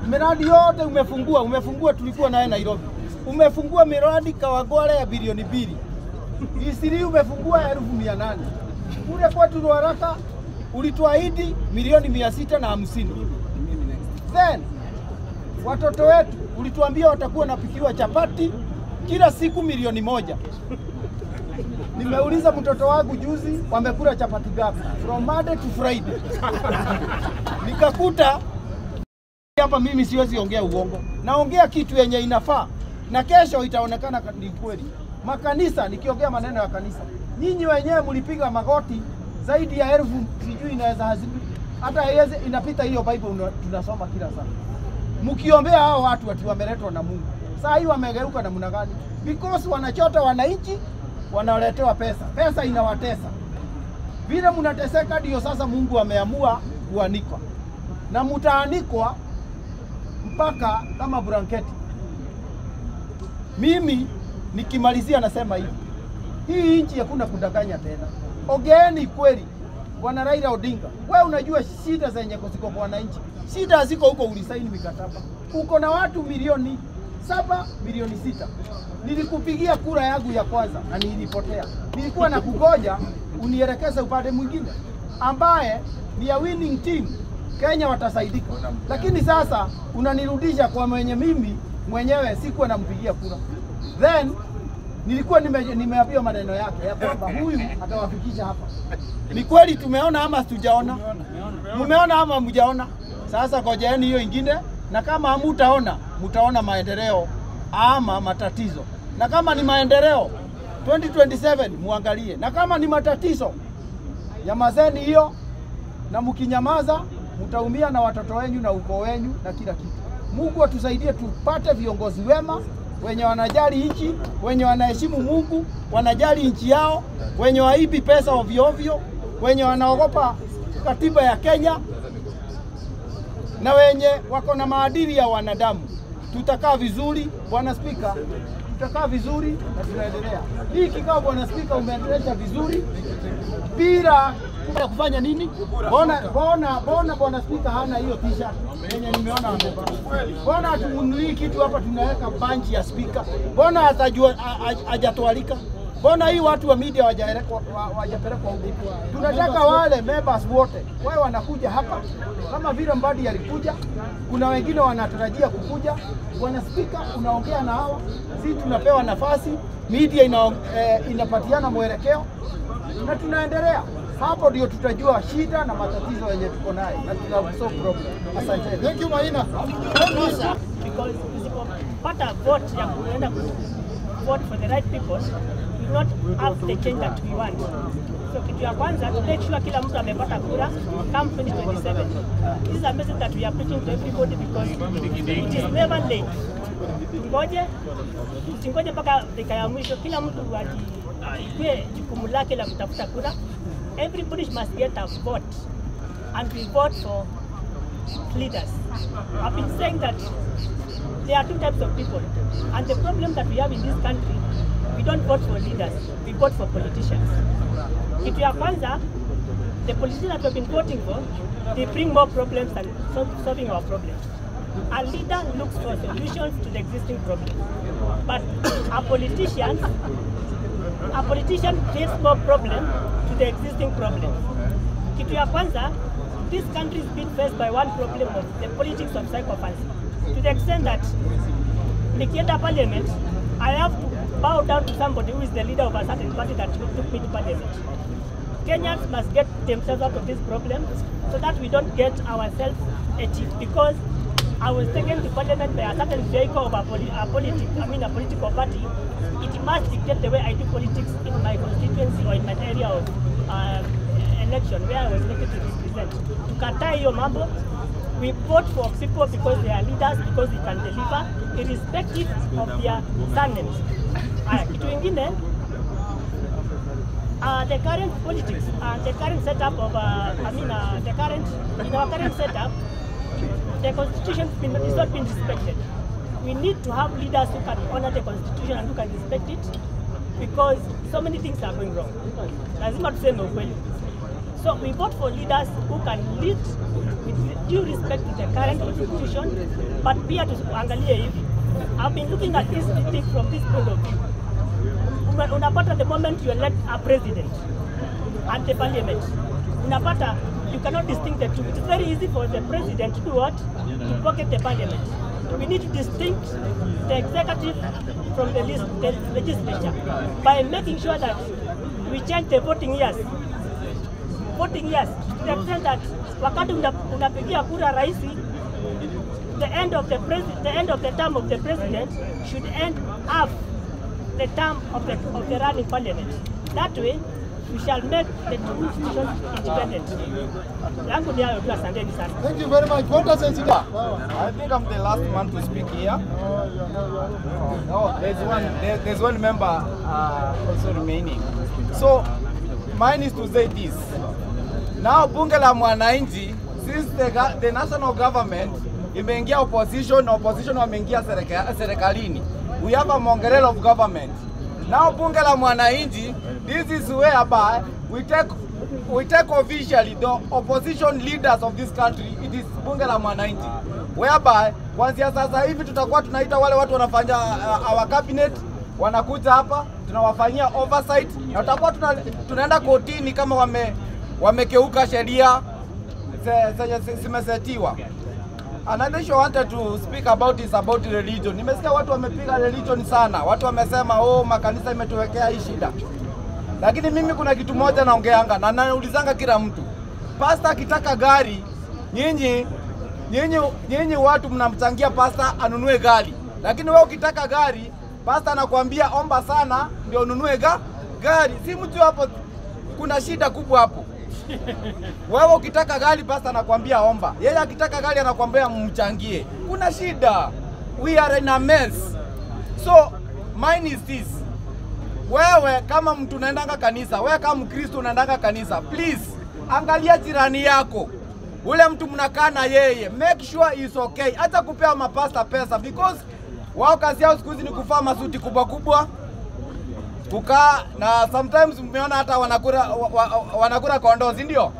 Miradi yote umefungua, tulikuwa naye Nairobi. Umefungua miradi Kawangware ya bilioni 2. Isili umefungua 800,000. Kule kwetu Ruaraka ulituahidi milioni 650. Then watoto wetu ulituambia watakuwa napikiwa chapati kila siku milioni 1. Nimeuliza mtoto wangu juzi, wamekula chapati gapi from Monday to Friday? Nikakuta hapa mimi siwezi ongea uongo, naongea kitu yenye inafaa na kesho itaonekana ni kweli. Makanisa, nikiongea maneno ya kanisa, nyinyi wenyewe mlipiga magoti zaidi ya elfu, sijui inaweza hazibi hata haiwezi inapita hiyo Bible tunasoma kila saa, mkiombea hao watu ati wameletwa na Mungu. Saa hii wamegeuka namna gani? Because wanachota wananchi, wanaletewa pesa, pesa inawatesa. Vile mnateseka, ndio sasa Mungu ameamua kuanikwa, na mtaanikwa mpaka kama blanketi. Mimi nikimalizia nasema hivi, hii nchi hakuna kudanganya tena. Ongeeni kweli. Bwana Raila Odinga, we unajua shida zenye ziko kwa wananchi. Shida ziko huko, ulisaini mikataba, uko na watu milioni 7, milioni 6. Nilikupigia kura yangu ya kwanza na nilipotea. Nilikuwa na kugoja unielekeze upande mwingine ambaye ni ya winning team, Kenya watasaidika. Lakini sasa unanirudisha kwa mwenye mimi mwenyewe sikuwa nampigia kura. Then nilikuwa nimeambiwa maneno yake ya kwamba huyu atawafikisha hapa. Ni kweli tumeona ama hatujaona? Mumeona ama hamjaona? Sasa gojeeni hiyo ingine, na kama hamutaona, mutaona maendeleo ama matatizo. Na kama ni maendeleo 2027 muangalie, na kama ni matatizo nyamazeni hiyo, na mkinyamaza mtaumia na watoto wenyu na ukoo wenyu na kila kitu. Mungu atusaidie tupate viongozi wema wenye wanajali nchi, wenye wanaheshimu Mungu, wanajali nchi yao, wenye waibi pesa ovyo ovyo, wenye wanaogopa katiba ya Kenya na wenye wako na maadili ya wanadamu. Tutakaa vizuri, Bwana Spika, tutakaa vizuri na tunaendelea. Hii kikao, Bwana Spika, umeendelesha vizuri bila kufanya nini? Mbona Bwana Spika hana hiyo t-shirt yenye nimeona amevaa? Mbona hatununui kitu hapa tunaweka badge ya spika? Mbona atajua hajatualika? Mbona hii watu wa media hawajapelekwa huko? Tunataka wale members wote wao wanakuja hapa kama vile Mbadi alikuja, kuna wengine wanatarajia kukuja. Bwana Spika, unaongea na hawa, si tunapewa nafasi, media inapatiana mwelekeo na tunaendelea. Hapo ndio tutajua shida na matatizo yenye tuko nayo na tuna solve problem. Asante. Thank you, Maina. Because usipopata vote ya kuenda ku vote for the right people, we will not have the change that we want. So kitu ya kwanza, to make sure kila mtu amepata kura come 2027. This is a message that we are preaching to everybody because it is never late. Ngoje, usingoje mpaka dakika ya mwisho, kila mtu achukue jukumu lake la kutafuta kura. Everybody must get a vote and we vote for leaders. I've been saying that there are two types of people, and the problem that we have in this country, we don't vote for leaders, we vote for politicians. Kitu ya kwanza, the politicians that we've been voting for, they bring more problems than solving our problems. A leader looks for solutions to the existing problems, but a politician creates more problem to the existing problems. Kitu ya kwanza, this country is being faced by one problem of the politics of sycophancy. To the extent that nikienda parliament, I have to bow down to somebody who is the leader of a certain party that took me to parliament. Kenyans must get themselves out of this problem so that we don't get ourselves a chief, because I was taken to parliament by a certain vehicle of a politic, I mean a political party. It must dictate the way I do politics in my constituency or in my area of election where I was elected to represent. Tukataa hiyo mambo. We vote for people because they are leaders, because they can deliver, irrespective of their surnames. Aya, kitu ingine, the current politics, the current setup of, I mean, the current, in our current setup, the constitution is not being respected. We need to have leaders who can honor the constitution and who can respect it, because so many things are going wrong. Lazima tuseme ukweli. So we vote for leaders who can lead with due respect to the current constitution, but pia tuangalie hivi. I've been looking at this thing from this point of view. Unapata the moment you elect a president at the parliament, unapata you cannot distinguish the two. It is very easy for the president to do what? To pocket the parliament. We need to distinguish the executive from the legislature by making sure that we change the voting years. Voting years to the extent that wakati unapigia kura raisi, the end of the term of the president should end half the term of the running parliament. That way, we shall make the two institutions independent. Yangu ni hayo tu, asanteni sana. Thank you very much. Voter sensitivity. I think I'm the last man to speak here. No, there's one member also remaining. So mine is to say this. Now Bunge la Mwananchi, since the national government imeingia opposition, opposition wameingia serikalini. We have a mongrel of government. Now Bunge la Mwananchi, this is whereby we take officially the opposition leaders of this country. It is Bunge la Mwananchi, whereby kuanzia sasa hivi tutakuwa tunaita wale watu wanafanya our cabinet, wanakuja hapa tunawafanyia oversight, na tutakuwa tunaenda kotini kama wamekeuka sheria zimesetiwa. Another issue I wanted to speak about is about religion. Nimesikia watu wamepiga religion sana. Watu wamesema oh, makanisa imetuwekea hii shida. Lakini mimi kuna kitu moja naongeanga na naulizanga kila mtu. Pastor akitaka gari, nyinyi watu mnamchangia pastor anunue gari. Lakini wewe ukitaka gari, pastor anakuambia omba sana ndio ununue gari. Si mtu hapo, kuna shida kubwa hapo. Wewe ukitaka gari pastor anakuambia omba. Yeye akitaka gari anakuambia mchangie. Kuna shida. We are in a mess. So mine is this. Wewe kama mtu unaendanga kanisa, wewe kama Mkristo unaendanga kanisa, please angalia jirani yako. Ule mtu mnakaa na yeye, make sure is okay. Hata kupea mapasta pesa, because wao kazi yao siku hizi ni kuvaa masuti kubwa kubwa. Kukaa na sometimes mmeona hata wanakula kondoo, si ndio?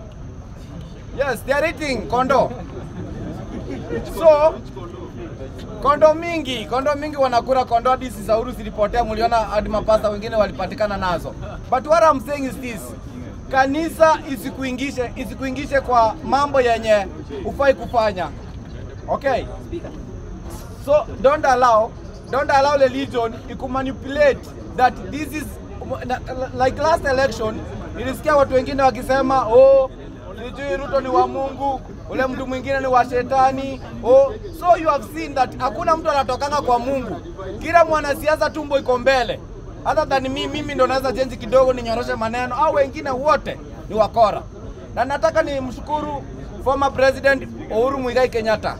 Yes, they are eating kondoo. So kondo mingi wanakula kondoo hadi Sauru zilipotea, mliona hadi mapasta wengine walipatikana nazo. But what I'm saying is this. Kanisa isikuingishe kwa mambo yenye ufai kufanya. Okay? So don't allow religion ikumanipulate that this is like last election. Nilisikia watu wengine wakisema oh, sijui Ruto ni wa Mungu, ule mtu mwingine ni wa shetani. Oh, so you have seen that hakuna mtu anatokanga kwa Mungu. Kila mwanasiasa tumbo iko mbele. Other than mimi ndo naweza change kidogo ninyoroshe maneno, au wengine wote ni wakora. Na nataka nimshukuru former President Uhuru Muigai Kenyatta.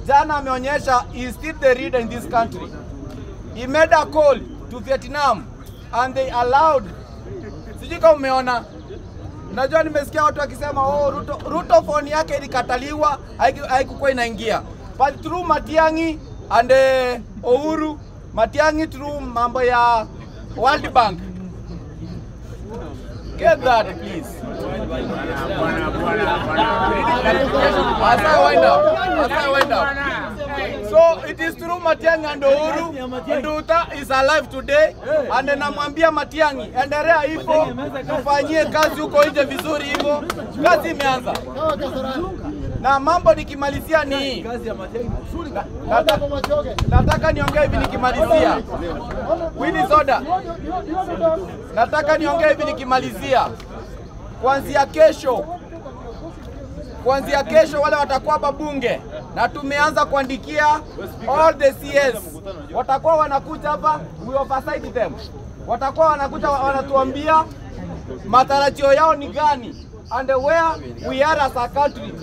Jana ameonyesha he is still the leader in this country. He made a call to Vietnam and they allowed. Sijui kama umeona. Najua nimesikia watu wakisema oh, Ruto phone yake ilikataliwa, haikuwa inaingia. But through Matiang'i and Uhuru, Matiang'i through mambo ya World Bank. Get that please. As I wind up. So it is true Matiang'i and Uhuru. Nduta is alive today. And namwambia Matiang'i, endelea hivyo, tufanyie kazi huko nje vizuri hivyo. Kazi imeanza. Na mambo nikimalizia ni hii. Nataka niongee hivi nikimalizia. Willy Soda. Nataka niongee hivi nikimalizia. Kuanzia kesho wale watakuwa babunge, na tumeanza kuandikia all the CS. Watakuwa wanakuja hapa, we oversight them. Watakuwa wanakuja wanatuambia matarajio yao ni gani and where we are as a country,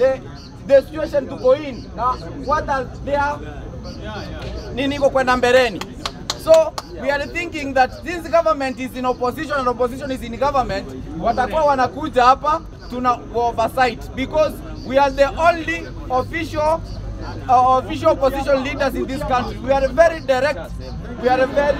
the situation tuko in, na what are their nini iko kwenda mbeleni. So we are thinking that this government is in opposition and opposition is in government. Watakuwa wanakuja hapa tuna oversight, because we are the only official opposition leaders in this country. We are very direct. We are very